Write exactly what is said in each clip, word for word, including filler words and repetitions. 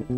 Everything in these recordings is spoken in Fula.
Ɓe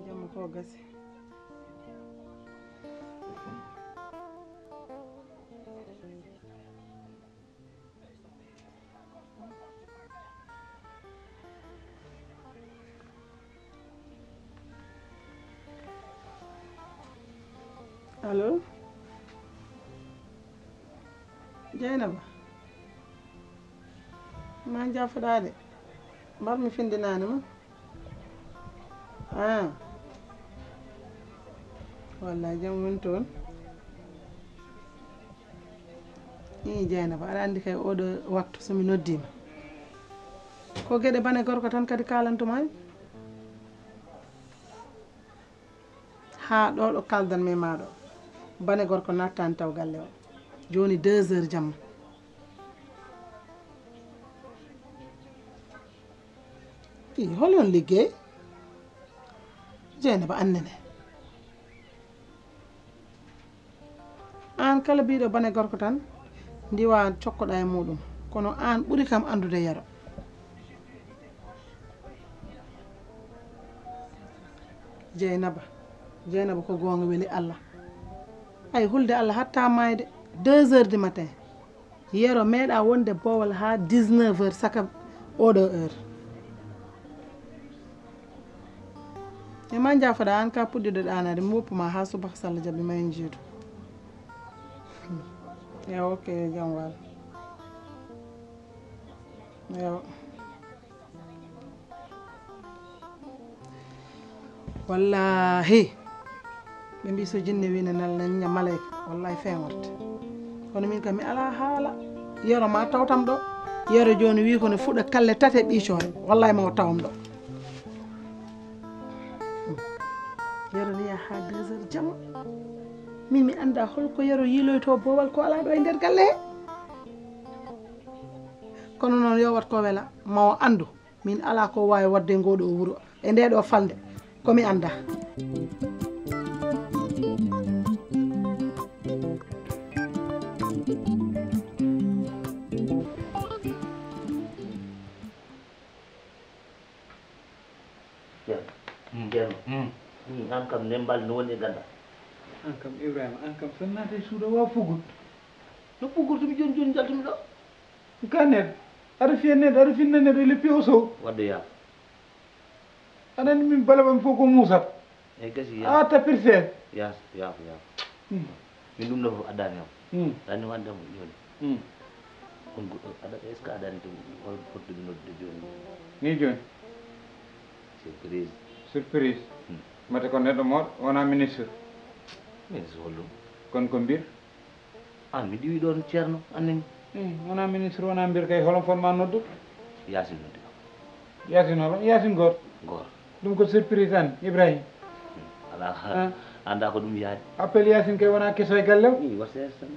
jamma ko gasi. Allo? Jeynaba? Ma jaafoɗaa de. Mbar mi findinaani ma? Ah. Wallay jam woni toon. Ii, Jeynaba, aɗa anndi kay ooɗo waktu so mi noddiima. Ko geɗe bane gorko tan kadi kaalantumaa. Haa ɗo ɗo kaaldanmi e maa ɗo. Bane gorko nattaani taw galle o. Jooni deux heures jamma. Ii, holi on liggey? Jeynaba annene. Aan kala biiɗo bane gorko tan, ndiwa cokkoɗaa e muuɗum. Kono aan ɓuri kam anndude Yero. Jeynaba, Jeynaba ko goonga weli Allah. Ay, hulde Allah hatta maayde, deux heures du matin. Yero meeɗa wonde boowal haa dix-neuf heures saka oɗo heure. E ma jaafoɗaa aan ka puɗɗiɗo ɗaanaade, mi woppu ma haa subaka so Allah jaɓi ma en jeetu. Ewa, ok, jam wal. Ewa. Wallaahi. Ɓe mbii so jinne wii ne nal ne ña malayka, wallaahi feeŋorte. Kono min kam mi alaa haala. Yero ma tawtam ɗo. Yero jooni wii ko ne fuɗa kalle tate ɓii coore. Wallaahi ma o tawam ɗo. Yero ne yaha haa deux heures jamma. Min mi anndaa hol ko Yero yiiloytoo boowal ko alaa ɗo e nder galle he. Kono noon yo wat ko wela, ma o anndu. Min alaa ko waawi waɗde ngoo ɗoo wuro e ndee ɗoo falnde, ko mi anndaa. Ceerno, Ceerno, an kam nembal no woni e ganda. An kam Ibrahima, an kam so naata e suudu o wa fuggudu. No fuggudu mi jooni jooni njaltumi ɗo? Ka neɗɗo, aɗa fiya neɗɗo, aɗa finna neɗɗo e leppi o sow. Wadde yaafo. Aɗa anndi min bale ɓam fof ko muusat. Eyi gasi a yaafo. Tapir seeɗa. Yaafo, yaafo, yaafo. Hmm. Min ɗum ɗo fof addaani kam. Hmm. Ɗanni wande mo jooni. Hmm. On goɗɗo aɗa est-ce que adani ɗum on fottude noddude jooni? Ni jooni. Surprise. Surprise? Hmm. Mate ko neɗɗo mooɗo, wonaa ministre? Ministre holɗum? Kon ko mbir? An mi ɗiwi ɗoon ceerno, annani. Eh, wonaa ministre, wonaa mbir kay, holon fon ma noddu? Yaasin noddi kam. Yaasin holo? Yaasin goor? Goor. Ɗum ko surprise tan, Ibrahim. Hmm. Alaa, ah, anndaa ko ɗum yaari. Appel Yaasin kay wonaa keso e galle o? Ii, waɗ sees tan.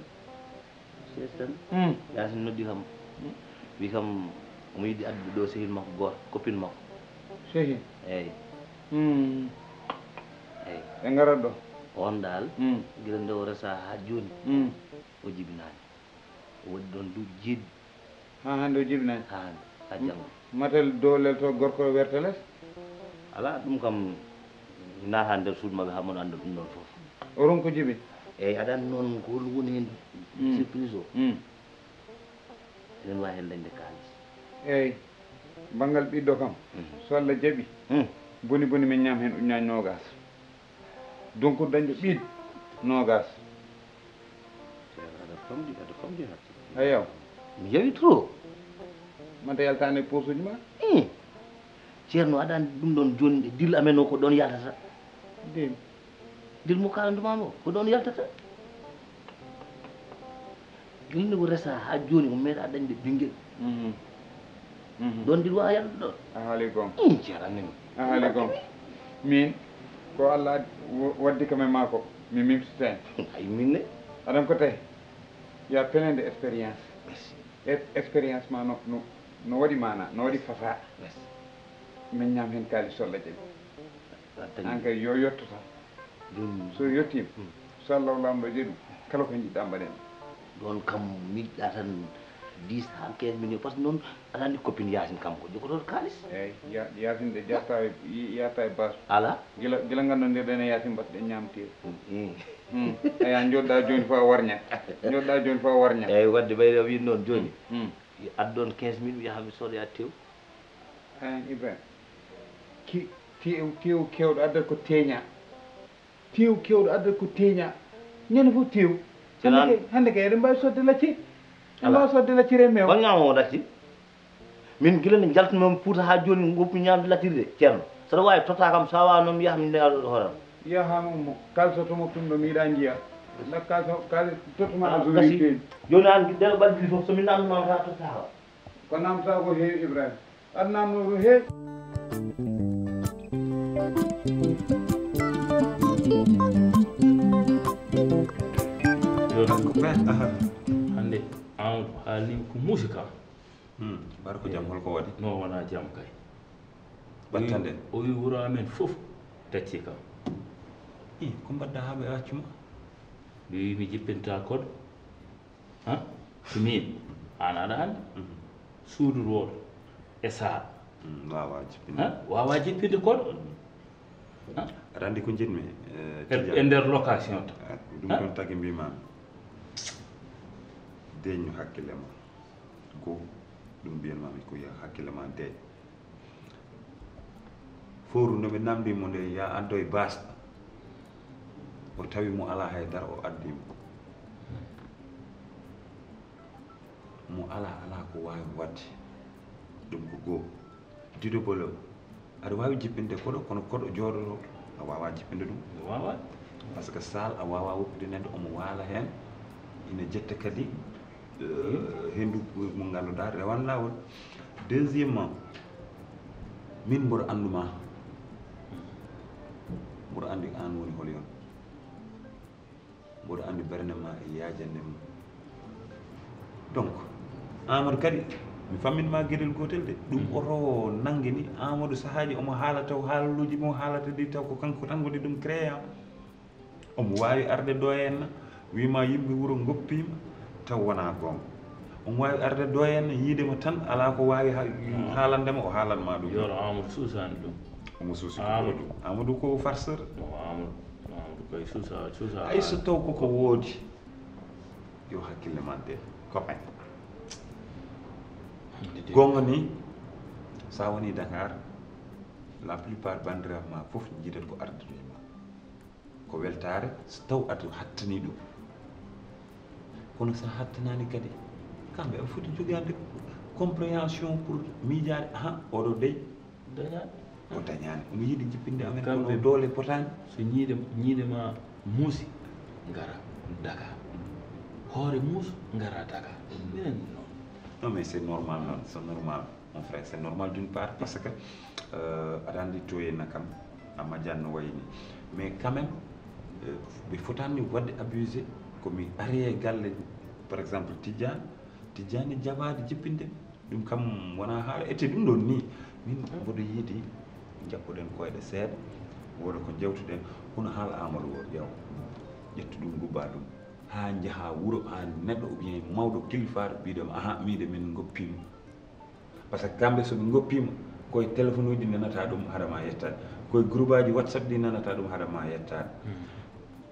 Sees tan. Hmm. Yaasin noddi kam. Wi kam omo yiɗi addude ɗo sehil makko gooto, copine makko. Sehil? Eeyi. Hmm. Eeyi. Ɓe ngarat ɗo? On daal, hmm, gila nde o resa haa jooni, hmm, o jibinaani. O waɗi ɗoon duuɓi jeeɗiɗi. Haa hannde o jibinaani? Haa hannde, haa janngo. Matel doolel to gorko o werta les? Alaa, ɗum kam naata nder suudu maɓɓe haa mon annda ɗum ɗoon fof. O ronko jibi? Eeyi, aɗa anndi noon ko holɗum woni heen, mm, surprise o. Mm. Eɗen waawi heen dañde kaalis. Eeyi, banngal ɓiɗɗo kam, mhm, so Allah jaɓi, mm, boni boni min ñaam heen ujunnaaje noogaas. Donc dañɗo ɓiɗ noogaas. Aɗa famɗi, aɗa famɗi hakke. Eyo. Mi yawi trop. Mata yaltaani e posuuji ma? Ih. Ceerno, aɗa anndi ɗum ɗoon jooni, dil amen o ko ɗoon yaltata. Dil? Dil mo kaalanduma mo, ko ɗoon yaltata. Ɗum ne ko resa haa jooni, o meeɗa dañde ɓinngel. Mhm. Mhm. Ɗoon dil waawa yaltude ɗoon. A haali goonga. Ih, ceerno anndi mi. A haali goonga. Min, ko Allah ad-, wo-, waddi kam e maa ko, mi mimsitaani. Ay, min ne? Aɗa anndi ko tawi? Yo a plein de expérience. Merci. E-, expérience ma no, no, no waɗi maanaa, no waɗi fasaa. Merci. Min ñaam heen kaalis so Allah jaɓi. An kay yo yottu tan. Ɗum so yottiima, hmm, so Allah laamɗo jaɓi, kala ko njiɗɗaa mbaɗen. Ɗoon kam miijiɗaa tan dix haa quinze millions, par ce que noon aɗa anndi copine Yaasin kam ko jogotooɗo kaalis. Eeyi, Ya-, Yaasin de jatta e, yahta e baas. Alaa? Gila, gila nganndandirɗen e Yaasin mbaɗɗen ñaamteeri. Hmm, hmm. Hmm. Eeyi, a njooɗɗaa jooni fof a warñat. Njooɗɗaa jooni fof a warñat. Eeyi, waɗde ɓayde o wiyi noon jooni. Hmm. Mi adda ɗoon quinze mille, mi yaha mi soodoya tew. Aan Ibrahima, ki-, tew, tew keewɗo adda ko teeñaa. Tew keewɗo adda ko teeñaa. Ñande fof tew. Hannde kay, hannde kay eɗen mbaawi soodde lacciri. Eɗen mbaawi soodde lacciri e meew. Ko ñaamo o latti? Min gila nde njaltumi Fuuta haa jooni, ngoppi ñaamde lacciri de, ceerno. Saɗa waawi totta kam, so a waawaa noon mi yaha mi ndewa hoore am. Yaha haa mi ummo. Kaalis o to moftum ɗo mi yiɗaa njiya. Ndak kaalis o, kaalis tottuma a soodi teeñi. Jooni aan ndee ɗo balɗe ɗiɗi fof, so mi naamndiima ma, a tottaaka. Ko naamndataa ko heewi, Ibrahima. Aɗa naamnoo ko heewi. Jooni, hannde Amadou haali ko muusi kam. Hmm, mbar ko jam, hol ko waɗi? Non, wonaa jam kay. Ɓattande. O wi, o wi wuro amen fof tacci kam. Ih, ko mbaɗɗaa haa ɓe accu ma? Mi wi mi jippinta koɗo. Ha? Ko miin, aan aɗa anndi. Mhm. Suudu wooto e saal. Mm, waawaa jippinde. Ha? Waawaa jippinde koɗo. Ha? Aɗa anndi ko njiɗmi, eh, e, Tidiane, e nder location tan. Eh, ɗum, ha? Ɗum tagi mbiimi ma, deeƴnu hakkille ma. Goo, ɗum mbiyanmi ma ko yo hakkille ma deeƴ. Fowru, no ɓe naamndii mo nde, yo a addoy baasɗo, o tawi mo alaa hay dara, o addi mo. Mo alaa, alaa ko waawi waɗde. Ɗum ko goo. Didobolo, aɗa waawi jippinde koɗo, kono koɗo jooɗoto, a waawaa jippinde ɗum. A waawaa. Par ce que saal, a waawaa woppude neɗɗo, omo waala heen, ina jetta kadi, eh, henndu mo ngannduɗaa rewan laawol. Deuxièmement, min mboɗo anndu ma, mboɗo anndi aan woni hol yon. Mboɗo anndi ɓernde ma e yaajannde ma. Donc, Amadou kadi, mi fammin ma geɗel gootel de. Ɗum, mm, oto nannge ni, Amadou sahaaji omo haala taw haalaluuji mo haalata ɗi taw ko kanko tan woni ɗum créant. Omo waawi arde ɗo henna, wii ma yimɓe wuro ngoppiima, taw wonaa goonga. Omo waawi arde ɗo henna, yiide mo tan, alaa ko waawi ha-, mm, haalande mo, o haalan ma ɗum. Yo Amadou suusaani ɗum. Omo suusi ko Amadou. Ɗum. Amadou ko farceur. Non, Amadou, Amadou kay suusa, suusa. Ay so taw koko woodi, yo hakkille ma deeƴ, copain. Goonga ni, so a woni Dakar, la plupart banndiraaɓe ma fof njiɗat ko ardude e ma. Ko weltaare so taw aɗa hattani ɗum. Kono so a hattanaani kadi, kamɓe aɓe foti jogaade compréhension pour miijaade, ahan, oɗo dey. Dañaani. O dañaani. Omo yiɗi jippinde amen, kono doole potaani. So ñiiɗe, ñiiɗe ma muusi, ngara daga. Hoore muuso, ngara daga. Minen noon. Non, mais c'est normal, non, c'est normal, mon frère, c'est normal d'une part, parce que euh, aɗa anndi toyenna kam, a majjan no wayi ni. Mais quand même, euh, ɓe fotaani waɗde abusé, ko mi ari e galle, par exemple, Tijjaan, Tijjaani jabaade jippinde. Ɗum kam wonaa haala, ete ɗum ɗoon nii, min mboɗo yiɗi njaɓɓoɗen koyɗe seeɗa, wooda ko njewtuɗen, hono haala Amadou o, ƴeew, ƴettu ɗum, ngubba ɗum, haa njaha wuro, haa neɗɗo ou bien mawɗo kilifaaɗo ɓiyɗo ma, aha, miide min ngoppiima. Parce que kamɓe so ɓe ngoppiima, koye téléphone uji nanata ɗum hara ma yettaade, koye groupe aji WhatsApp ɗi nanata ɗum hara ma yettaade.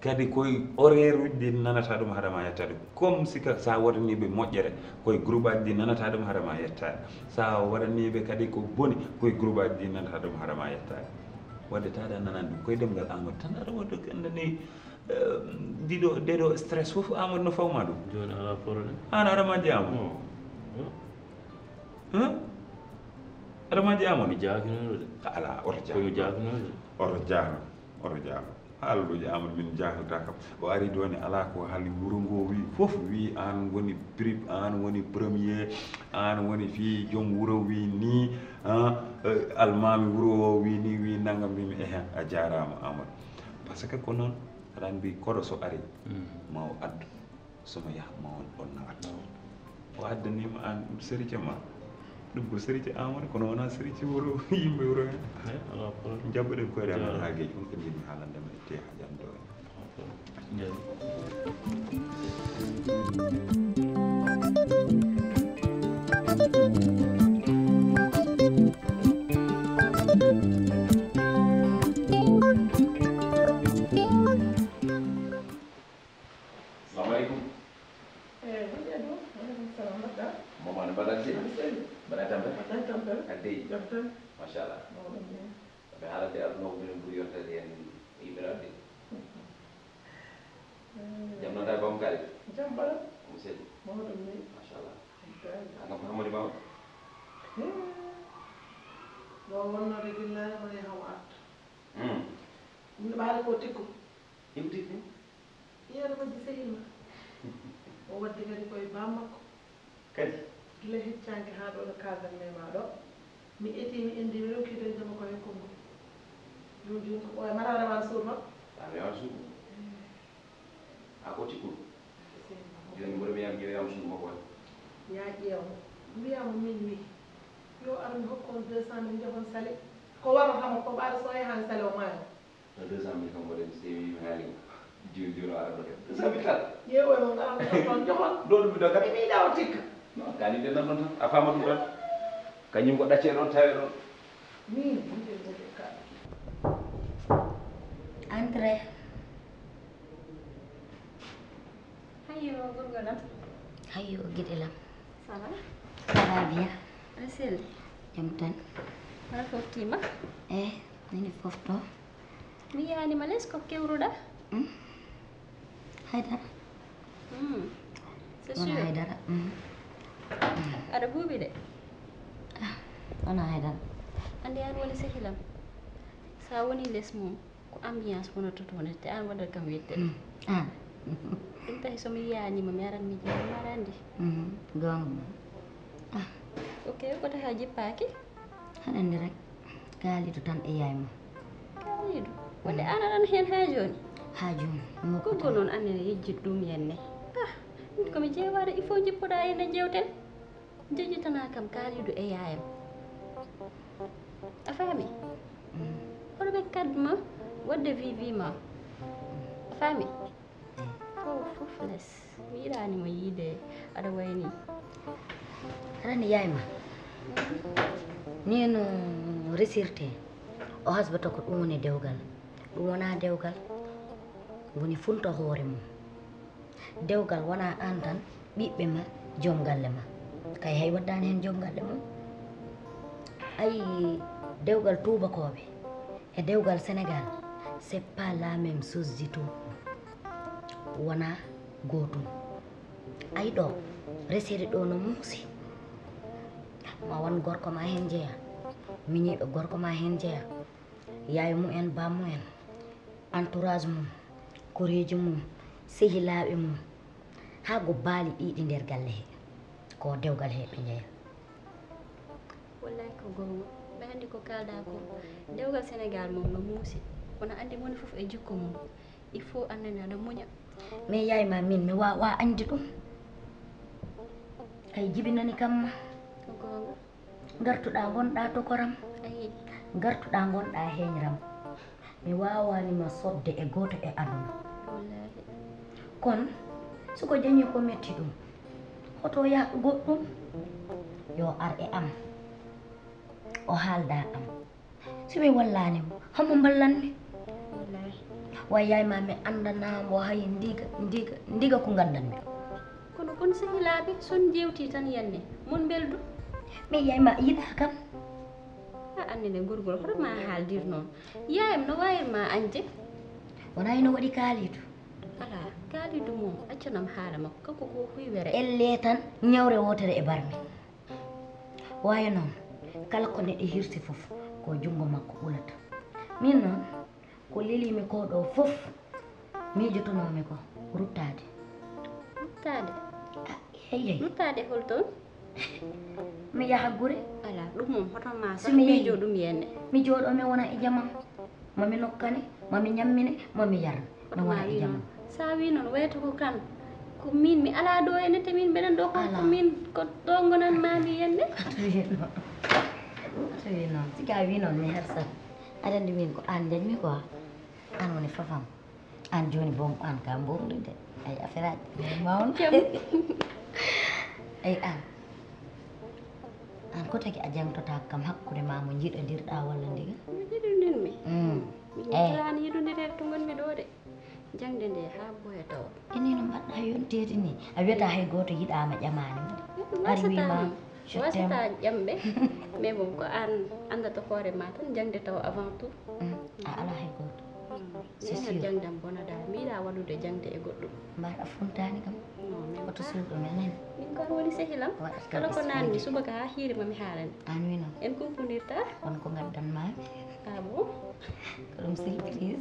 Kadi koye horaire uji ɗi nanata ɗum hara ma yettaade, comme si ka sa waɗaniɓe moƴƴere, koye groupe aji ɗi nanata ɗum hara ma yettaade. Sa waɗaniɓe kadi ko boni, koye groupe aji ɗi nanata ɗum hara ma yettaade. Wadde taɗa nanani ɗum koye ɗemngal Amadou tan, aɗa waɗa ko anndani ɗiɗo ɗeɗo stress fof Amadou no fawma ɗum. Joni ala problème. An aɗa majji Amadou. Aɗa majji Amadou. Mi jakinoɗo de. Ala oto jak. Komi jakinoɗo de. Oto jak. Oto jak. Haalluuji Amadou min jahlata kam. O ari ɗo ne alaa ko haali wuro ngo wi fof wi an woni prip an woni premier an woni fii joom wuro wi ni, almaami wuro o wi ni wi nangam mbimi ehen a jaaraama Amadou. Par ce que ko noon aɗa anndi koɗo so ari ma o addu. Somo yaha ma on on nawat. O addaniima aan ɗum séritie ma. Ɗum ko séritie aan woni kono wonaa séritie wuro yimɓe wuro heen. Jaɓɓoɗen koyre amen haa geeƴi ɗum ko njiɗmi haalande ma itte haa ƴamdo en. Salamu aleykum. Eyi, moƴƴa ɗum. Waleykum salam, mbaɗɗa? Mama no mbaɗɗa seydi? Aɗa selli? Mbaɗɗa tampere? Mbaɗɗa tampere? A dey? Jam tan. Machallah. Mawɗum ni. Ɓe haalande aduna ko minen ɓuri yontaade heen yimɓe ladde. Jam nata bam kadi? Jam mbaɗa? Omo selli? Mawɗum ni. Machallah. An kam ko hammadi bam? Ɗo wonnode gillani woni haw arta. Ɗum ne ɓaade ko tikku. Iwdi fu? Iyere majji sehil ma. O waddi kadi koye bam makko. Kadi? Gila heccanke haa ɗo no kaaldan me ma ɗo. Mi eti mi indi mi ronki dañde mo ko he kongo. Joni joni ko ɓooya mara rewan suur ma. A rewan suur. A ko tikkul. Joni mboɗo mi yam ƴeewi am suur makko waɗi. Ya ƴeew. Mbiyamo min wi. Yo ar mi hokko on deux cent mille jahon sali. Ko warata mo ko ɓaade so yahan sali o maayo. No deux cent mille kam waɗen so tawi mi haali ko joni joni o ara ɗo heɓa deux cent mille tan. Ƴeewoy mo ngaran ko toon joxon. Ɗo ɗum mi dogat. Mi miɗa o tikka. Non kani nde nan ɗon tan a fama ɗum tan. Kañum ko ɗacce ɗon tawe ɗon. Min hunde hunde ka. Entrée. Hayo gorgolam. Hayo giɗelam. Ça va? Ça va bien. Aɗa selli? Jam tan. Aɗa foftima? Eh, nini fofto. Mi yiyaanima les ko kewruɗa? Haydara. C'est sûr. Haydara. Aɗa buuɓi de. Wona haydara. Andi an woni sehilam. Sa woni les mum ko ambiance wonata toon te an waɗat kam wette. Ɗum tahi somi yiyaanima mi aran mi jeeya mara andi. Gonga. Ok, ko taha jippaaki? Haɗa anndi rek, Kaalidu tan e yaay ma. Kaalidu? Wonde aan aɗa heen haa jooni? Haa jooni. Koggo noon aan ene yejjit ɗum yenne. Ah, min ko mi jeewaade, il faut njippoɗaa en en njeewten. Njejitanaa kam Kaalidu e yaayam. A faami? Hoɗo ɓe kadma waɗde vivi ma. A faami? Fof fof les mi yiɗani mo yiide aɗa wayni. Aɗa anndi yaay ma ni no resirte o hasbata ko ɗum woni dewgal. Ɗum wona dewgal woni funta hoore mum. Dewgal wona an tan ɓiɓɓe ma joom galle ma kay hay waddani heen joom galle mum. Ayi dewgal tuubakooɓe e dewgal Sénégal c'est pas la même chose du tout. Wona gootum. Ay ɗo resiri ɗo no muusi. Ma won gorko ma heen jeya. Miñiiɓe gorko ma heen njeya, yaay mumen, bammumen, entourage mum, koreeji mum, sehilaaɓe mum, haa go baali ɗiɗi nder galle he, ko dewgal he ɓe njeya. Wallahi ko goonga. Mbeɗa anndi ko kaalɗaa ko. Dewgal Senegaal moom no muusi. Wona anndi moni fof e jikko mum. Il faut annani aɗa muña. Mais yaay ma min mi waawaa añde ɗum. Kay jibinani kam ma. Ko goonga. Ngartuɗaa ngonɗaa tokoram. Ayi. Ngartuɗaa ngonɗaa heeñram. Mi waawaani ma sodde e gooto e aduna. Wallahi. Kono soko jañi ko metti ɗum, hoto yaha goɗɗum. Yo ar e am. O haalda am. Si mi wallaani mo, hamo mballanmi. Wallahi. Way yaay ma mi anndanaamo hay ndiga ndiga ndiga ko nganndanmi. Kono kon sehilaaɓe son jewti tan yenne mon mbeldu. Mi yaay ma yiɗa kam. A anndi nde gorgol hoto ma haaldir noon. Yaayam no waawir ma añde. Wona hino waɗi kaalidu. Ala kaalidu mum accanam haala makko kanko ko huywere. Elle tan ñawre wootere e barmi. Waayo noon kala ko neɗɗo hirsi fof ko junngo makko ɓulata. Min noon ko lelimi ko ɗo fof miijotonoomi ko ruttaade. Ruttaade. Eyey. Ruttaade holton? Mi yaha gure. Ala ɗum mum hoto ma Si sax mi yehi. Miijo ɗum yenne. Mi jooɗo mi wona e jamam. Mami nokkane, mami ñammine, mami yarne. Mi Hoto wona ma e wi jamam. Noon sa wi noon wayata ko kan ko min mi ala ɗo e nette min mbeɗen ɗo ko Ala. Ko min ko ɗo gonan mami yenne. Hoto wi noon. Hoto wi noon. Siga wi noon mi hersat. Aɗa anndi min ko aan njañmi quoi. Aan woni fafam. Aan jooni boom aan ka mbomɗude. Ay affaire aji. Ma on. Jam. Ay aan. Aan ko tagi a jaŋtotaako kam hakkunde ma mo njiɗodirɗa walla ndiga? Mi jiɗodirmi. Mm. Min Eh. Yiɗaani yiɗodireede to ngonmi ɗo de. Jaŋde nde haa boya tawa. Ini no mbaɗɗa yonteede ni. A wiyata hay gooto yiɗaama ƴamaani. Ɗum Ari wi wasata ma noon. je t'aime. Wasata ƴamɓe. Mais bon ko aan anndata hoore ma tan jaŋde tawa avant tout. Mm. A ala hay gooto. Mi C'est anat sûr. Jaŋde am bonataa mi yiɗa waɗude jaŋde e goɗɗum. Mbaɗa funtaani kam. Non, min Hoto ka- suuɗo men nani. Min ko an woni sehil am. Waɗat kam Kala ko naanmi expliqué. Subaka haa hiiri ma mi haalani. Aan wi noon. En Kumpundirta. Won ko ngaddanmaami. Ah bon? Ko ɗum surprise.